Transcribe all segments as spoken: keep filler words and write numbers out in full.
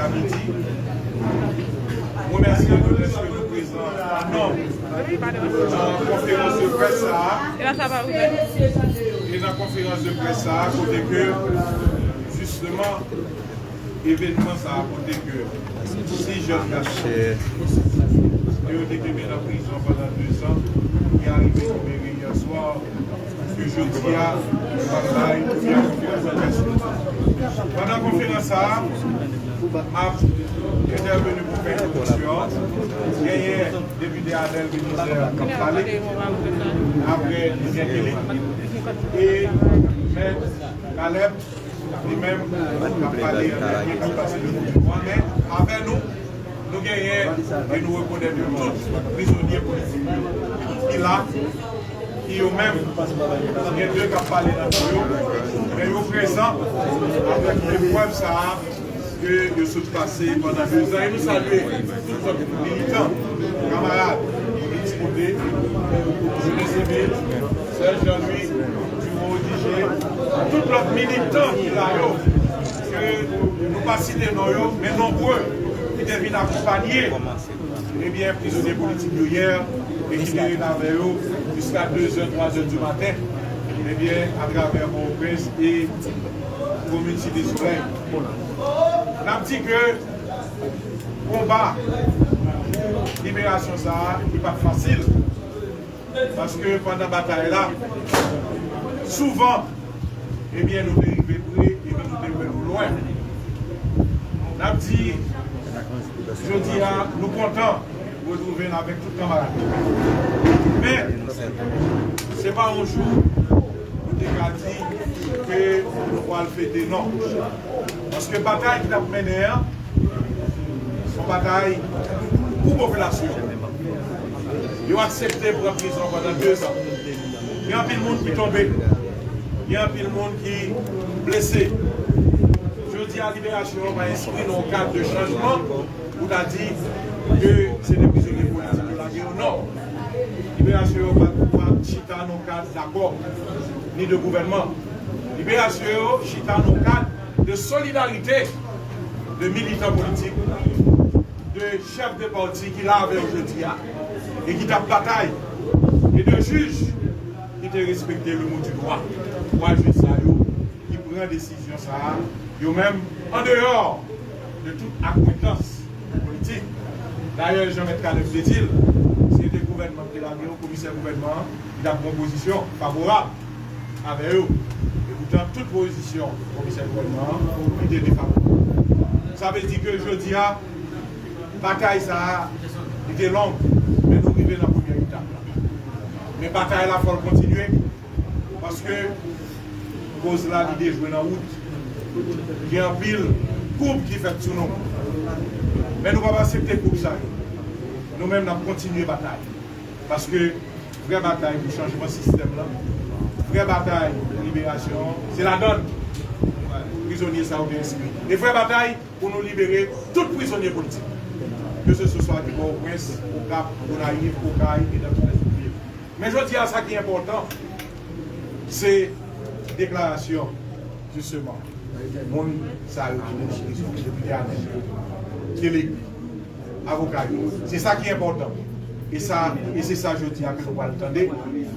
a midi. Remèsye nou dèske nou prezan an nonm nan konferans de près sa a. E nan konferans de près sa a, kote ke, jisteman, evènman sa a pote ke sis jèn gason ke yo te kenbe nan prizon pandan dezan, ki arive libere yè swa, ke jodi a, nou pral bay premye konferans de près nou. Pandan konferans sa a, m ap entèveni pou fè entwodiksyon an. Genyen depite Arnel Bélizaire k ap pale. Apre, li gen Kelly. E mèt Caleb, li menm, k ap pale an dènye, k ap pase le mo du roi. Men, avè nou, nou genyen, e nou rekonèt yo tout, prizonye politik yo ki la, ki yo menm, gen de k ap pale nan non yo, men yo prezan avèk eprèv sa a ke yo sot pase pandan dezan. E nou salye tout lòt militan, kanmarad, X O D, Jounen Sivil, Sè Jean Louis, Bureau Odigé, tout lòt militan ki la yo, ke nou pa site non yo, men nonbre ki te vin akonpanye, ebyen, prizonye politik yo yè, e ki te ret avè yo jiska dezè, twazè di maten, ebyen, atravè Pòtoprens e komin Site Solèy. N ap di ke konba liberasyon sa a, li pa t fasil. Paske pandan batay la, souvan, ebyen, nou te rive pre, epi nou te wè nou lwen. N ap di, jodi a, nou kontan retwouve n avèk tout kanmarad. Men, se pa yon jou nou te ka di ke nou pral fete, non. Paske batay ki t ap mennen an, se yon batay pou popilasyon. Yo aksepte pran prizon pandan dezan. Gen anpil moun ki tonbe. Gen anpil moun ki blese. Jodi a, liberasyon an pa enskri nan yon kad de chanjman pou ta di ke se de prizonye politik yo lage yo. Non. Liberasyon yo pa, pa chita nan yon kad dakò, ni de gouvènman. Liberasyon yo chita nan yon kad de solidarite de militan politik, de chèf de pati ki la avè w jodi a, e ki t ap batay, e de jij ki te respekte le mot du roi. Twa jij sa yo ki pran desizyon sa a, yo menm, andeyò de tout akwentans politik. Dayè, jan Mèt Caleb te di l, si se te gouvènman ki te lage yo, komisè gouvènman an, li t ap pran pozisyon favorab avè yo. E poutan, tout pozisyon komisè gouvènman an, li te defavorab. Sa vle di ke jodi a, batay sa a, li te long, men nou rive nan premyè etap la. Men batay la, fò l kontinye, paske koz la, li dejwe nan wout. Gen anpil koub ki fèt sou nou. Men nou p ap aksepte koub sa yo. Nou menm, n ap kontinye batay. Paske vrè batay pou chanjman sistèm lan, vrè batay pou liberasyon an, se ladan l prizonye sa yo te enskri. E vrè batay pou nou libere tout prizonye politik, ke se swa de Pòtoprens, Okap, Gonayiv, Okay e dans toutes les autres villes. Men jodi a, sa ki enpòtan, se deklarasyon, jisteman, moun sa yo ki nan prizon, depite Arnel, Kelly, avoka yo. Se sa ki enpòtan. E sa, e se sa jodi a ke nou pral tande,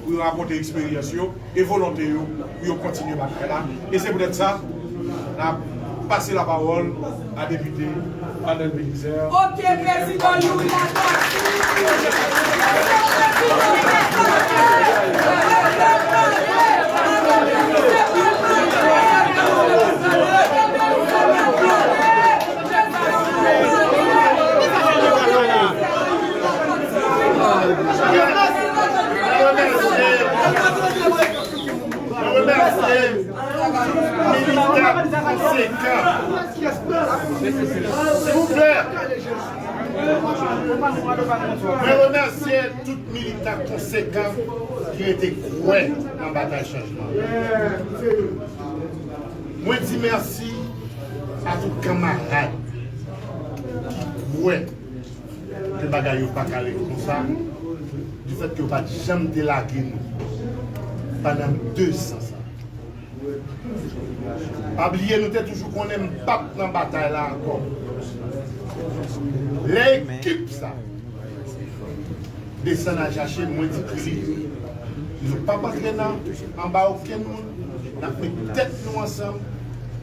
pou yo rapòte eksperyans yo e volonte yo pou yo kontinye batay la. E se poutèt sa, n ap pase lapawòl a depite Arnel Bélizaire. Ok, prezidan Youri Latortue. Mwen remèsye tout militan konsekan. Silvouplè. Mwen remèsye tout militan konsekan ki rete kwè nan batay chanjman. Mwen di mèsi a tout kanmarad ki kwè ke bagay yo pa ka ret konsa, difèt ke yo pa t janm te lage nou pandan dezan sa. Pa bliye, nou te toujou konnen m p ap nan batay la ankò. Lè ekip sa desann al chache m, mwen di pou li, nou p ap antre nan, anba okenn moun, n ap met tèt nou ansanm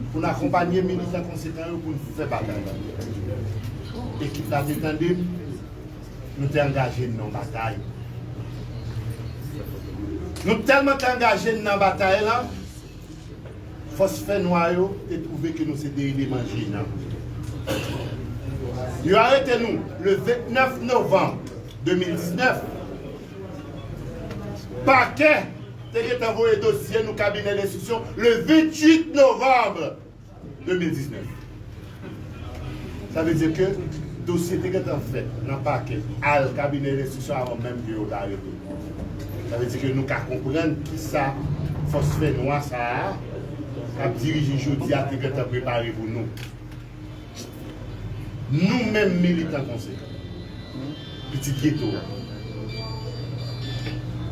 pou n akonpanye militan konsekan yo pou n fè batay la. Ekip la te tande m, nou te angaje n nan batay. Nou tèlman te angaje n nan batay la, fòs fènwa yo te twouve ke nou se de eleman jenan. Yo arete nou le vennèf novanm de mil diznèf. Pakè te gentan voye dosye nou kabinè lenstriksyon le venntuit novanm de mil diznèf. Sa vle di ke dosye te gentan fèt nan pakè, al kabinè lenstriksyon avan menm ke yo ta arete. Sa vle di ke nou ka konprann kisa fòs fènwa sa a k ap dirije jodi a te gentan prepare pou nou. Nou menm militan konsekan, pitit geto a,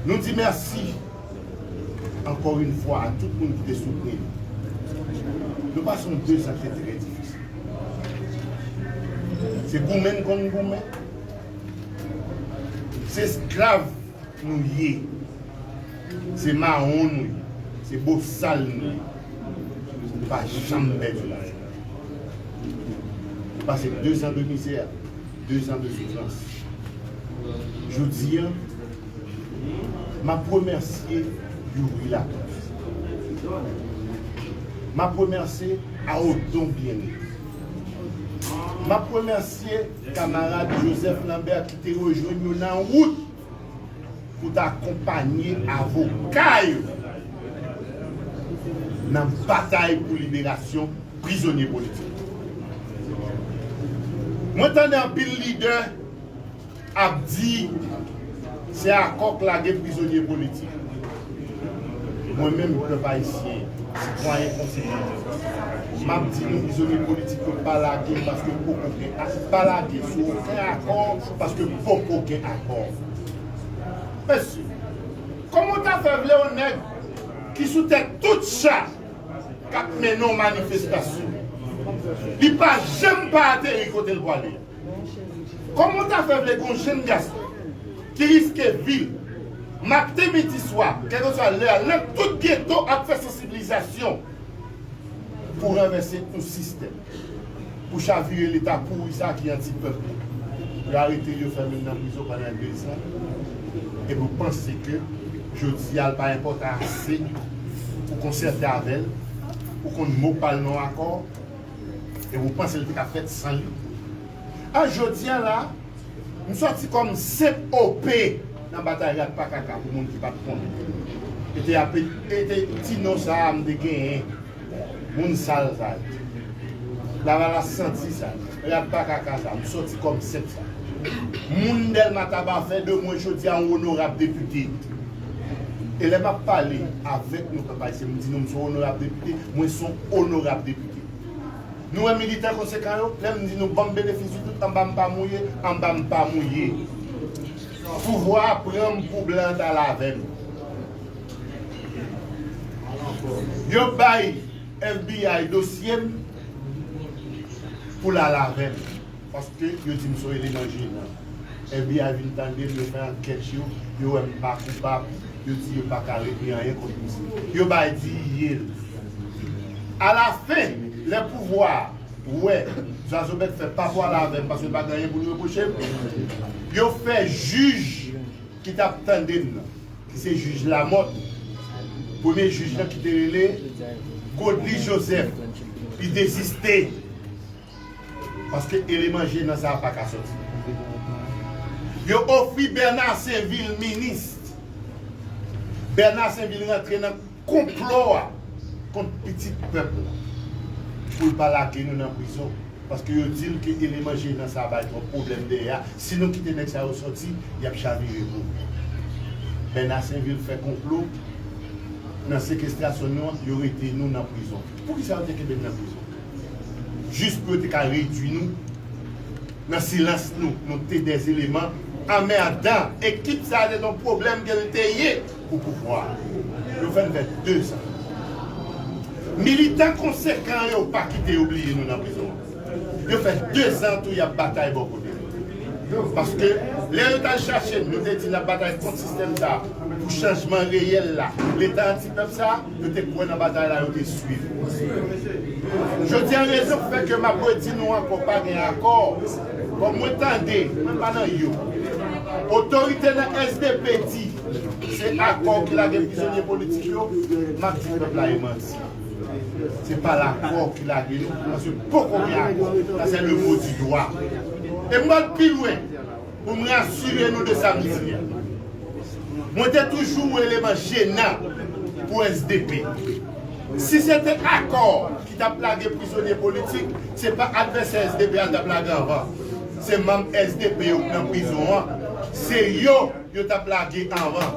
nou di mèsi ankò yon fwa a tout moun ki te soutni nou. Nou pase yon dezan ki te trè difisil. Se goumen n konn goumen. Se esklav nou ye. Se mawon nou ye. Se bosal nou ye. Nou pa janm pèdi la. Nou pase dezan de mizè, dezan de soufrans. Jodi a, m ap remèsye Youri Latortue. M ap remèsye Aodon Bien-Aimé. M ap remèsye kamarad Joseph Lambert ki te rejwenn yo nan wout pou ta akonpanye avoka yo nan batay pou liberasyon prizonye politik. Mwen tande anpil lidè ap di se akò k lage prizonye politik. Mwen menm, pèp ayisyen, sitwayen konsekan, m ap di nou, prizonye politik yo pa lage paske poko gen, pa lage sou okenn akò paske poko gen akò. Mesye, kòman w ta fè vle yon nèg ki sou tèt tout cha k ap mennen yon manifestasyon, li pa janm pa ateri kote l pwale a? Kòman w ta fè vle gen yon jenn gason ki riske vi l, maten, midi, swa, kèlkeswa lè a, nan tout geto ap fè sansibilizasyon pou ranvèse yon sistèm, pou chavire leta pouri sa a ki anti pèp la? Yo arete l, yo fèmen l nan prizon pandan dezan, epi w panse ke jodi a l pa enpòtan ase pou konsète avè l, pou konn mo pa l nan akò, epi w panse l te ka fèt san li? A jodi a la, m sòti kòm senp O P nan batay Rat pa kaka pou moun ki pa t konnen. E te ape-, e te ti non sa a m te genyen. Moun sal sa yo. Lavalas santi sa yo. Rat pa kaka sa yo. M sòti kòm senp sa yo. Moun Dèlma Taba fè de mwen jodi a yon onorab depite. E lè m ap pale avèk nou, pèp ayisyen, m di nou m se yon onorab depite. Mwen se yon onorab depite. Nou wè militan konsekan yo, lè m di nou ban m benefis di dout, anba m pa mouye, anba m pa mouye. Pouvwa a pran m pou blan t al avè m. Yo bay F B I dosye m pou l al avè m. Paske yo di m se yon eleman jenan. F B I vin tande m, yo fè ankèt yo, yo wè m pa koupab, yo di yo pa ka retni anyen kont misye. Yo bay D E A l. Alafen, lè pouvwa a wè Zwazo Bèk fè pa pwale avè m paske pa gen anyen pou l repwoche m, yo fè jij ki t ap tande m nan, ki se jij Lamothe, premye jij lan ki te rele Godly Joseph, li deziste. Paske eleman jenan sa a pa ka sòti. Yo ofri Bernard Sainvil minis. Bernard Sainvil rantre nan konplo a kont pitit pèp la pou l pa lage nou nan prizon. Paske yo di l ke eleman jenan sa a bay twòp pwoblèm dèyè a. Si nou kite nèg sa yo sòti, y ap chavire nou. Bernard Sainvil fè konplo nan sekestrasyon nou an, yo rete nou nan prizon. Poukisa yo te kenbe n nan prizon? Jis pou yo te ka redwi nou nan silans nou. Nou te dèzeleman anmèdan. Ekip sa a te yon pwoblèm ke l te ye pou pouvwa a. Yo fè n fè dezan. Militan konsekan yo pa kite yo bliye nou nan prizon an. Yo fè dezan tou y ap batay bò kote nou. Paske lè yo t al chache n, nou te di n ap batay kont sistèm sa a pou chanjman reyèl la. Leta anti-pèp sa a, yo te kwè nan batay la, yo te swiv. Jodi a, rezon k fè ke m ap redi nou ankò pa gen akò, kòm mwen tande, mwen pa nan yo. Otorite nan S D P di se akò ki lage prizonye politik yo, m ap di pèp la e manti. Se pa lakò ki lage nou, paske poko gen akò. Sa se le mot du doigt. E m pral pi lwen pou m rasire nou de sa m di a. Mwen te toujou eleman jenan pou S D P. Si se te akò ki t ap lage prizonye politik, se pa advèsè S D P a t ap lage anvan. Se manm S D P yo k nan prizon an. Se yo yo t ap lage anvan.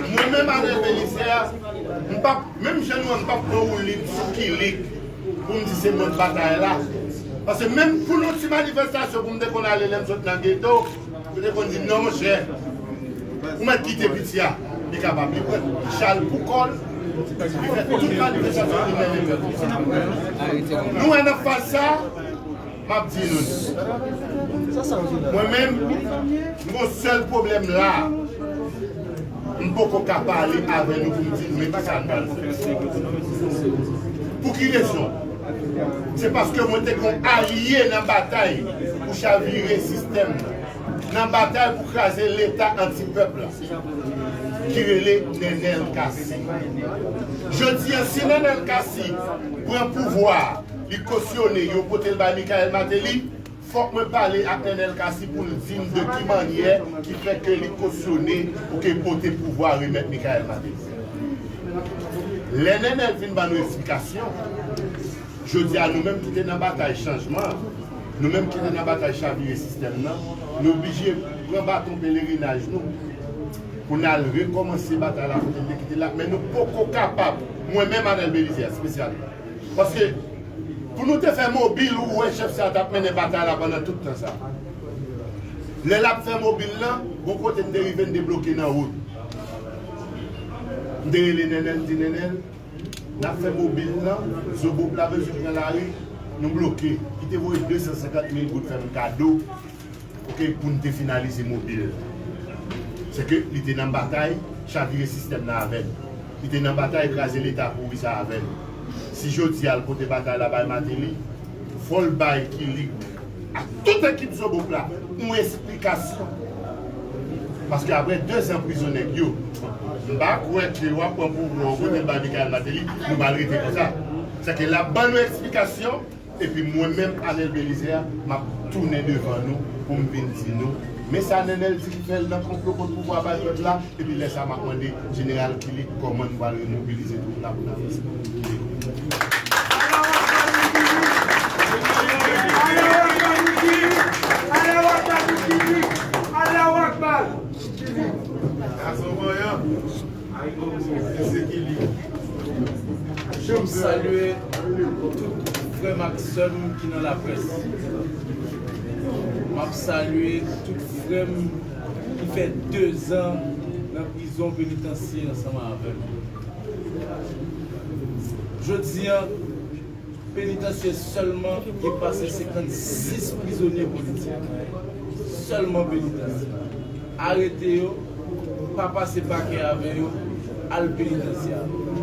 Mwen menm, Arnel Belizaire, m p ap, menm jan nou an, m p ap pran woulib sou Kilik pou m di se mwen k batay la. Paske menm pou nou ti manifestasyon pou m te konn ale lè m sot nan geto, yo te konn di m, "Non, monchè, ou mèt kite piti a, li kapab, li pran chal pou kò l, li fè tout manifestasyon li menm li fè." Nou wè nan faz sa, m ap di nou li. Mwen menm, m gon sèl pwoblèm la. M poko ka pale avè nou pou m di nou men kisa n pral fè. Pou ki rezon? Se paske mwen te gon alye nan batay pou chavire sistèm nan, nan batay pou kraze leta anti-pèp la, ki rele Nenel Cassy. Jodi a, si Nenel Cassy pran pouvwa, li kosyone, yo pote l bay Michael Martelly, fòk mwen pale ak Nenel Cassy pou l di m de ki mannyè ki fè ke li kosyone pou ke pote pouvwa remèt Michael Martelly. Lè Nenel vin ban nou eksplikasyon, jodi a nou menm ki te nan batay chanjman, nou menm ki te nan batay chavire sistèm nan, nou oblije pran baton pelerinaj nou pou n al rekòmanse batay la kote n te kite l la, men nou poko kapab, mwen menm Arnel Belizaire espesyalman. Paske pou nou te fè mobil, ou wè chèf sa a t ap mennen batay la pandan tout tan sa. Lè l ap fè mobil lan, gon kote n te rive, n debloke nan wout. M te rele Nenel, m di, "Nenel, n ap fè mobil lan, Zobop la bezwen pran lari, nou bloke." Li te voye de san senkant mil goud fè m kado. Ok, pou n te finalize mobil. Se ke li te nan batay chavire sistèm nan avè n. Li te nan batay kraze leta pouri sa avè n. Si jodi a l pote batay la bay Martelly, fò l bay Kilik ak tout ekip Zobop la yon esplikasyon. Paske apre dezan prizon nèg yo, m pa kwè ke w ap pran pouvwa w pote l bay Michael Martelly, nou pral rete konsa. Se ke l ap ban nou esplikasyon. Epi mwen menm, Arnel Belizaire, m ap tounen devan nou pou m vin di nou, men sa Nenel di ki fè l nan konplo kont pouvwa bay pèp la, epi lè sa m ap mande Jeneral Kilik kòman nou pral remobilize twoup la pou n avanse. M ap salye tout frè m ak sè m ki nan laprès. M ap salye tout frè m ki fè dezan nan prizon penitansye ansanm avè m. Jodi a, penitansye sèlman gen pase senkannsis prizonye politik. Sèlman penitansye. Arete yo, pa pase pakè avè yo, al penitansye avè yo.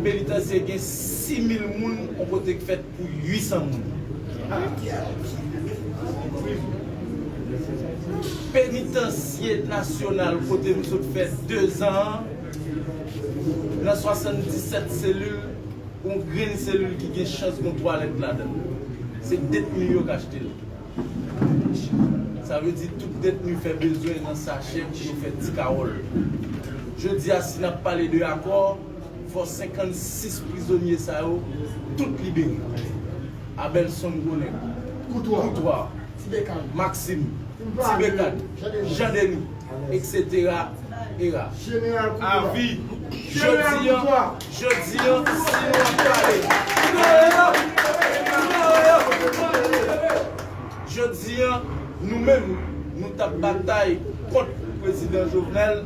Penitansye gen sis mil moun, yon kote k fèt pou uit san moun. Penitansye nasyonal kote m sot fè dezan an, nan swasanndisèt selil, yon grenn selil ki gen chans gen twalèt ladan l. Se detni yo k achte l. Sa vle di tout detni fè bezwen nan sachè pou yo fè ti kawòl. Jodi a, si n ap pale de akò, fò senkannsis prizonye sa yo tout libere. Abelson Gwo Nèg, Koutwa, Koutwa, Maxime, Ti Bekad, Jan Deni, et cetera, et cetera. Avi. Jodi a, jodi a, si nou ap pale, jodi a, nou menm, nou t ap batay kont prezidan Jovenel,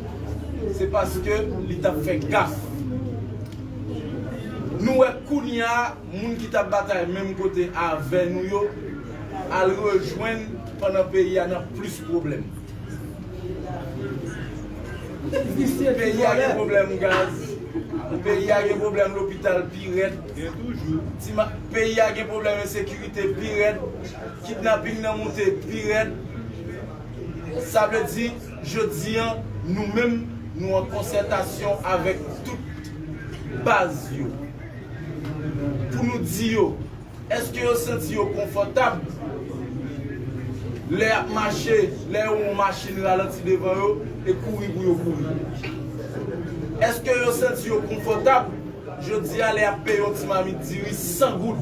Se paske li t ap fè gaf. Nou wè kounye a, moun ki t ap batay menm kote avè nou yo al rejwenn pandan peyi a nan plis pwoblèm. Peyi a gen pwoblèm gaz, peyi a gen pwoblèm lopital pi rèd, ti ma- peyi a gen pwoblèm ensekirite pi rèd, kidnaping nan monte pi rèd. Sa vle di, jodi a, nou menm, nou an konsètasyon avèk tout baz yo. Pou nou di yo, èske yo santi yo konfòtab lè y ap mache, lè yo wè yon machin ralanti devan yo e kouri pou yo kouri? Èske yo santi yo konfòtab jodi a lè y ap peye yon ti mamit diri san goud?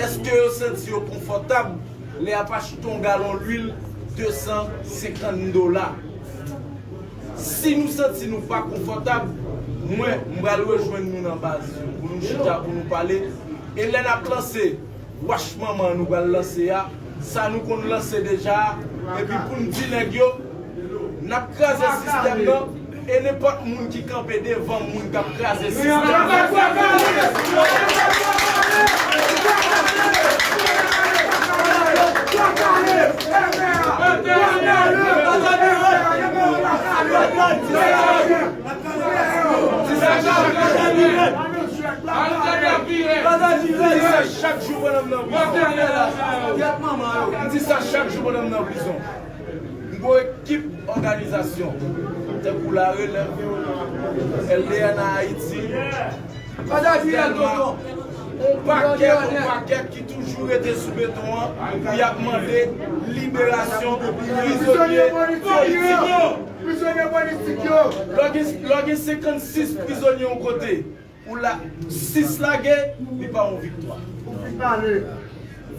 Èske yo santi yo konfòtab lè y ap achte yon galon lwil de san senkant dola? Si nou santi nou pa konfòtab, mwen, m pral rejwenn nou nan baz yo pou nou chita, pou nou pale. E lè n ap lanse wach manman nou pral lanse a, sa nou konn lanse deja a, epi pou n di nèg yo, n ap kraze sistèm nan, e nenpòt moun ki kanpe devan moun k ap kraze sistèm nan. Di sa chak jou, di sa chak jou bonòm nan prizon. Di sa chak jou bonòm nan prizon. M gen yon ekip òganizasyon tankou La Relèv, L D N A Ayiti, tèlman yon pakèt, yon pakèt ki toujou rete sou beton an pou y ap mande liberasyon prizonye politik yo. Prizonye politik yo. Lè w gen, lè w gen senkannsis prizonye yon kote, ou la, sis lage, li pa yon viktwa.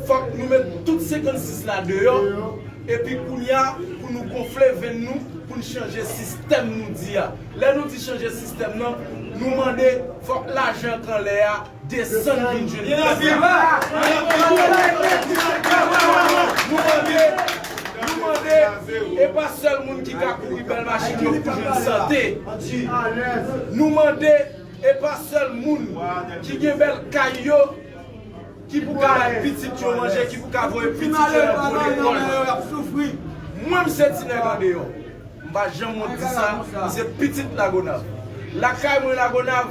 Fòk nou met tout senkannsis la deyò, epi kounye a, pou nou gonfle venn nou, pou n chanje sistèm nou di a. Lè nou di chanje sistèm nan, nou mande fòk lajan k anlè a desann vin jwenn pèp la. Nou mande, nou mande, e pa sèl moun ki ka kouri bèl machin yo pou jwenn sante. Nou mande, e pa sèl moun ki gen bèl kay yo ki pou ka bay pitit yo manje, ki pou ka voye pitit yo nan bon lekòl. Mwen, m se ti nèg andeyò. M pa janm wont di sa, m se pitit Lagonav. Lakay mwen Lagonav,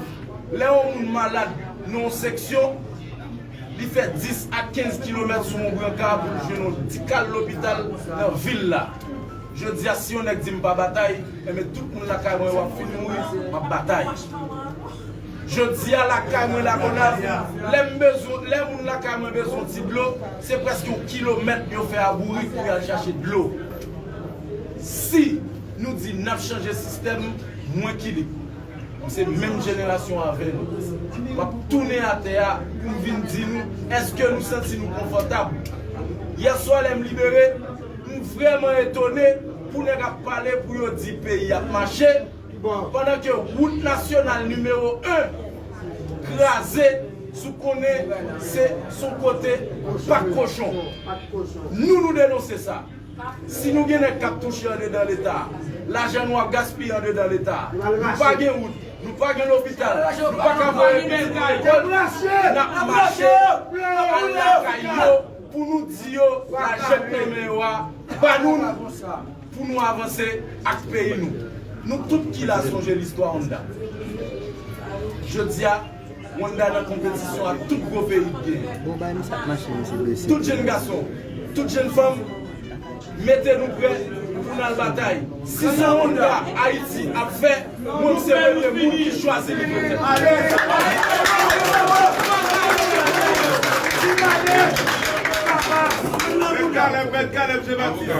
lè yon moun malad nan yon seksyon, li fè dis a kenz kilomèt sou yon branka pou l jwenn yon ti kal lopital nan vil la. Jodi a, si yon nèg di m pa batay, enben tout moun lakay mwen yo ap fin mouri, m ap batay. Jodi a lakay mwen Lagonav, lè m bezwen, lè moun lakay mwen bezwen ti dlo, se prèske yon kilomèt yo fè a bourik pou y al chache dlo. Si nou di n ap chanje sistèm, mwen Kilip, m se menm jenerasyon avè nou. M ap tounen atè a pou m vin di nou, èske nou santi nou konfòtab? Yèswa lè m libere, m vrèman etone pou nèg ap pale pou yo di peyi ap mache, pandan ke wout nasyonal nimewo en kraze, si w konnen se, se yon kote pak kochon. Nou, nou denonse sa. Si nou gen nèg k ap touche andedan Leta, lajan nou ap gaspiye andedan Leta, nou pa gen wout, nou pa gen lopital, nou pa ka voye pitit nou lekòl, n ap mache al lakay yo pou nou di yo lajan k nan men yo a, ba nou l pou nou avanse ak peyi nou. Nou tout ki la sonje listwa Honda. Jodi a, Honda nan konpetisyon ak tout gwo peyi k genyen. Tout jenn gason, tout jenn fanm, mete nou prè pou n al batay. Si se Honda Ayiti ap fè, mwen, m se premye moun ki chwazi li pou tèt. Mèt Kalèb, Mèt Kalèb, se Batis.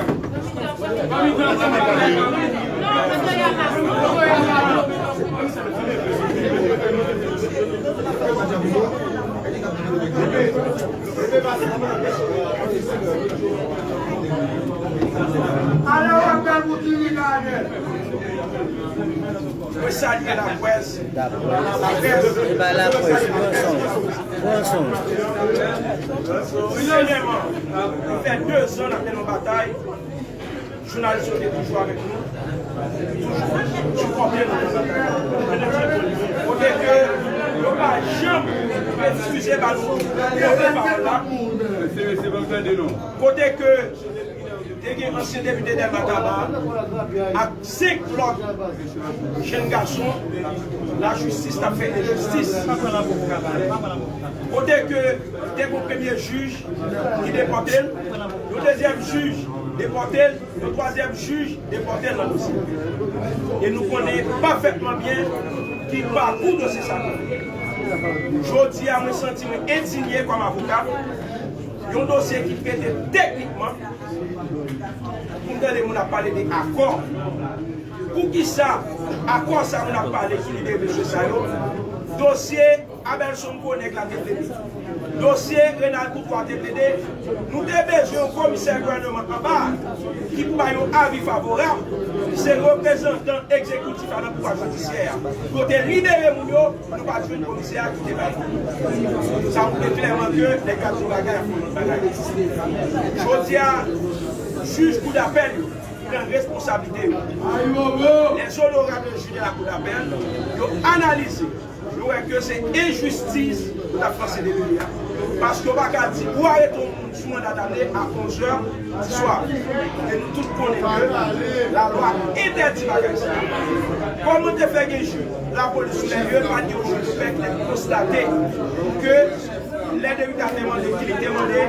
Mwen salye laprès. Laprès. Se pa laprès, pran san w. Pran san w. Premyèman, li fè de zan n ap mennen yon batay. Jounalis yo te toujou avèk nou, toujou sipòte nou nan batay la. Kote ke yo pa janm refize ba nou pòte pawòl la. Kote ke te gen ansyen depite Dèlma Taba ak senk lòt jèn gason, lajistis t ap fè enjistis. Kote ke te gen yon premye jij ki depòte l, yon dezyèm jij depòte l, yon twazyèm jij depòte l nan dosye. E nou konnen pafètman byen ki pakou dosye sa a. Jodi a, mwen santi mwen endinye kòm avoka. Yon dosye ki trete teknikman, pou m tande moun ap pale de akò. Poukisa akò sa moun ap pale ki libere mesye sa yo? Dosye Abelson Gonèg la te plede. Dosye Renald Courtois te plede. Nou te bezwen yon komisè gouvènman anba a ki pou bay yon avi favorab, ki se reprezantan egzekitif la nan pouvwa jidisyè a. Yo te libere moun yo, nou pa t jwenn komisè a ki te bay. Sa montre klèman ke nèg k ap di bagay ap fè yon lòt bagay. Jodi a, jij koudapèl yo pran responsablite yo. Les honorables juges de la Cour d'appel, yo analize, yo wè ke se enjistis yo t ap fè nan dosye a. Paske yo pa ka di ou arete yon moun sou manda dame a onz è di swa. E nou tout konnen ke lalwa entèdi bagay sa. Kòman te fè gen jij, lapolis sou lè lye, pa t gen yon jij de pè ki te konstate ke lè depite a te mande, ki li te mande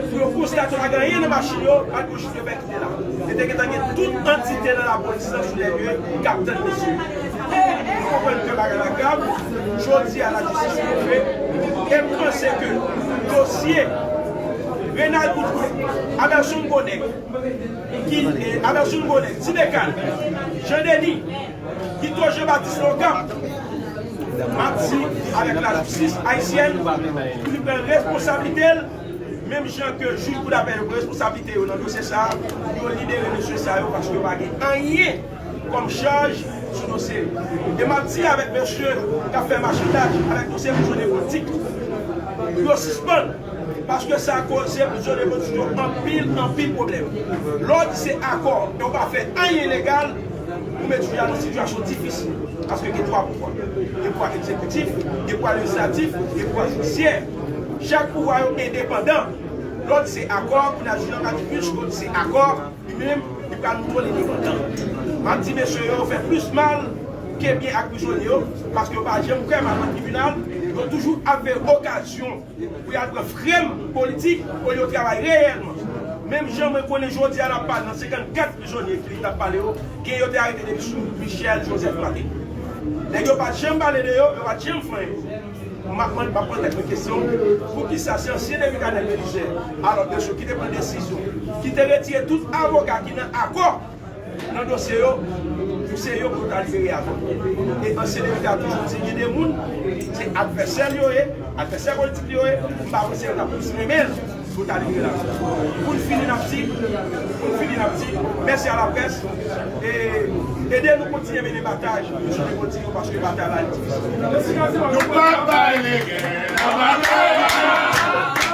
pou yo konstate pa gen anyen nan machin yo, pa t gen yon jij de pè ki te la. E te gentan gen tout antite nan lapolis lan sou lè lye k ap tann mesye. Nou konprann ke bagay la grav. Jodi a, lajistis twonpe. E m panse ke dosye Renald Courtois, Abelson Gonèg, ki, eh, Abelson Gonèg, Ti Mecane, Jean Denis, Guito Jean Baptiste Locamp, m ap di avèk lajistis ayisyèn pou li pran responsablite l, menm jan ke jij koudapèl yo pran responsablite yo nan dosye sa a, pou yo libere mesye sa yo, paske yo pa gen anyen kòm chaj sou dosye yo. E m ap di avèk mesye k ap fè machandaj avèk dosye prizonye politik, pou yo sispann. Paske sa koze prizonye politik yo anpil, anpil pwoblèm. Lè w di se akò, e w pa fè anyen legal, ou met jij la nan sitiyasyon difisil. Paske gen twa pouvwa. Gen pouvwa egzekitif, gen pouvwa lejislatif, gen pouvwa jidisyè. Chak pouvwa yo endepandan. Lè w di se akò, kounye a jij la ka di, piske w di se akò, li menm, li pral montre w li endepandan. M ap di mesye yo fè plis mal ke byen ak prizonye yo, paske yo pa janm kwè mal nan tribinal, yo toujou ap fè okazyon pou y al pran frèm politik olye yo travay reyèlman. Menm jan mwen konnen jodi a n ap pale nan senkannkat prizonye ki t ap pale yo, gen yo te arete depi sou Michel Joseph Martelly. Nèg yo pa t janm pale de yo, yo pa t janm fè anyen. M ap mande, m ap poze tèt mwen kesyon, poukisa se ansyen depite Arnel Bélizaire, alò de ki te pran desizyon, ki te retire tout avoka ki nan akò nan dosye yo, pou se yo pou yo ta libere avan. E ansyen depite a toujou di gen de moun, se advèsè l yo ye, advèsè politik li yo ye, m pa panse yo t ap plis renmen l pou yo ta libere avan. Pou n fini, n ap di, pou n fini, n ap di, mèsi a laprès, e ede nou kontinye mennen batay, nou sou kontinye paske batay la difisil. Nou p ap bay legen nan batay la.